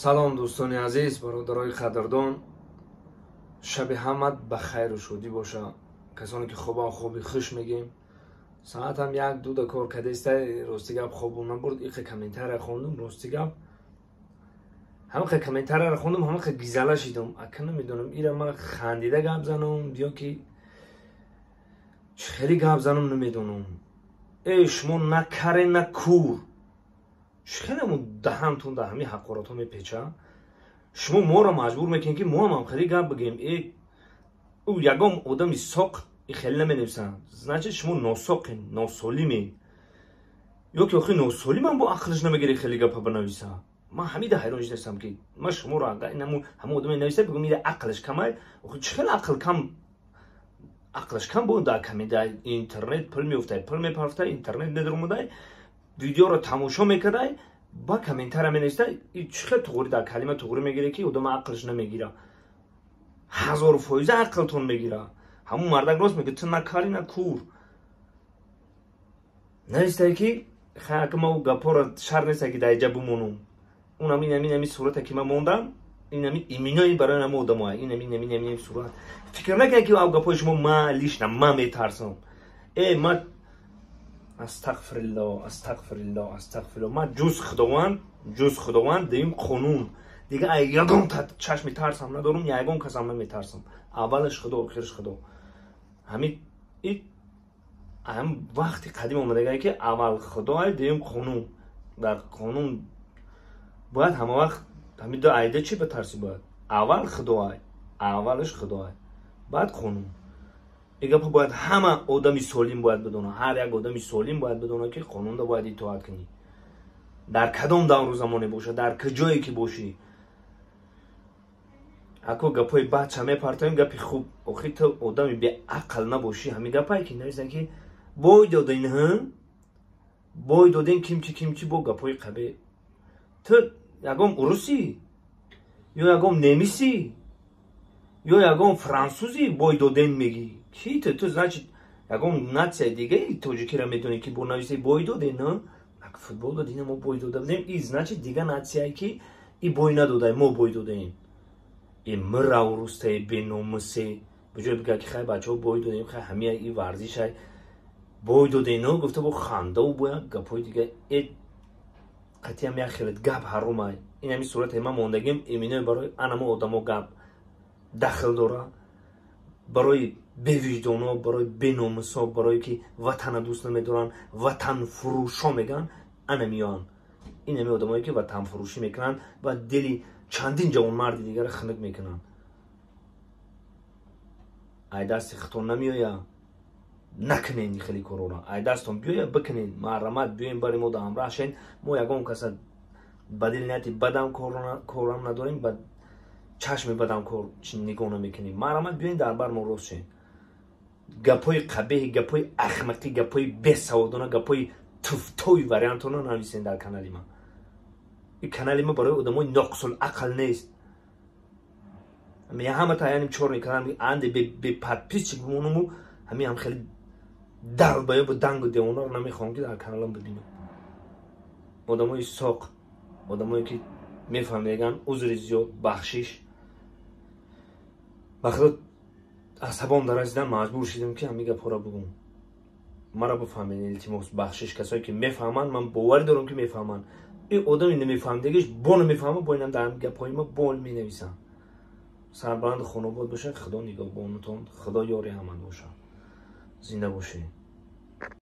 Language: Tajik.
Салом, дӯстони азиз, бародарои қадрдон. Шаби ҳамат ба хайру шодӣ боша. Касоне ки хобам, хоби хуш мегем. Саатам 1-2 да кор кадеста, рости гап, хобум набурд. Иқа комментария хондум, рости гап, ҳамақа комментарияро хондум, ҳамақа гизала шидум. Ака, намедонам, ира ман хандида гап занам ё ки чӣ хеле гап занам, намедонам. Э, шумо на каре, на кур, чӣ хеле даҳантон дар ҳамин ҳақоратҳо мепеча? Шумо моро маҷбур мекунед, ки мо ҳам хеле гап бигем. Э, ӯ ягон одами соқ и хеле наменависанд. Значит, шумо носоқен, носолимен ё ки охи носолиман бо ақлаш намегире хеле гапа бинависа. Ман ҳамида ҳайрон шудастам, ки ман шуморо ҳамон одаме нависа, бигӯм, ира ақлаш камай. Охи чӣ хеле ақл кам, ақлаш кам бо дар ками дар интернет пул меуфтай, пул мепарфтай, интернет медаромадай, видеоро тамошо мекардай, ба комментария менависта. Чӣ хел туғри дар калима туғри мегире, ки одама ақлаш намегира? 1000% ақлтон мегира. Ҳамун мардак рост мега: ту на кари, на кур. Навистае, ки хака ма гапҳоро шар несте, ки дар иҷа бимонум. Унам инами сурате, ки ман мондам, инами иминои барои намо одамоа, инами сурат. Фикр накунед, ки ав гапҳои шумо ма лично ма метарсам. Э, ма, астағфирилло, астағфирилло, астағфирилло, ман ҷуз Худованд, ҷуз Худованд, дуюм қонун, дига ягон чашми тарсам надорум, ягон касам наметарсам. Аввалаш Худо, охираш Худо. Ҳамин ҳам вақти қадим омадагае, ки аввал Худоай, дуюм қонун. Дар қонун бояд ҳама вақт ҳамин ду айда чӣ батарсӣ? Бояд аввал Худоай, аввалаш Худоай, баъд қонун. Ин гапо бояд ҳама одами солим бояд бидона. Ҳар як одами солим бояд бидона, ки қонунда бояд итоат кунӣ, дар кадом давру замоне бошад, дар куҷое ки бошӣ. Ако гапҳои бадша мепартоем, гапи хуб. Охи ту одами беақл набошӣ, ҳамин гапае ки нависан, ки бой доден, ҳа, бой доден, кимчи, кимчи, бо гапҳои қабе. Ту ягон урусӣ ё ягон немисӣ ё ягон франсузӣ, бой доден мегӣ? Ки ту? Ту, значит, ягон нация дигаи тоҷикиро медонӣ, ки бо нависаи бой доден? Футбол додина, мо бой дода будем. И значит, дига нацияе, ки и бой надодай, мо бой додаем. И мира урустае, беномусе. Ба ҷое бига, ки хай, бачаҳо, бой додем, хай, ҳамия и варзишай, бой додено гуфта, бо хандаву бо як гапҳои дига. Э, қатъиам як хелет гап ҳаромай. Ин ҳами сурате ман мондагим, иминои барои анамо одамо гап дахл дора, барои бевиҷдоно, барои беномусо, барое ки ватана дӯст намедоранд, ватанфурӯшо мегӯянд. Ана меоянд ин ҳами одамое, ки ватанфурӯшӣ мекунанд ва дили чандин ҷавонмарди дигарро хунук мекунанд. Ай дасти худтон намеоя, накунен хеле корора. Ай дастон биёя, бикунен. Маҳрамат, биёем, бари мо да ҳамроҳ шен. Мо ягон каса ба дили нияти бадам корам надорем, ба чашми бадам кор нигоҳ намекунем. Маҳрамат, биёен, дар бар мо рост шен. Гапҳои қабеҳи, гапҳои ахмақӣ, гапҳои бесаводона, гапҳои туфтои вариантона нависен дар канали ман. Ин канали ма барои одамои ноқисул ақл нест. Ҳамата яним чор мекардам, анде бе подписчик бимонуму ҳамин ҳам хеле далбаёбу дангу девонаро намехоҳам, ки дар каналам бибинам. Одамои соқ, одамое ки мефаҳмеган, узри зиёд, бахшиш. Ба Худо, асабом дарасидан, маҷбур шидам, ки ҳамин гапҳоро бигӯм. Мара бифаҳмед, илтимос, бахшиш. Касое ки мефаҳманд, ман боварӣ дорам, ки мефаҳманд. Ин одами намефаҳмидагиш бо намефаҳма, бо инам дар гапҳои ма бол менависам. Сарбаланду хонобод бошед, Худо нигоҳбонатон, Худо ёри ҳамат бошад. Зинда бошед.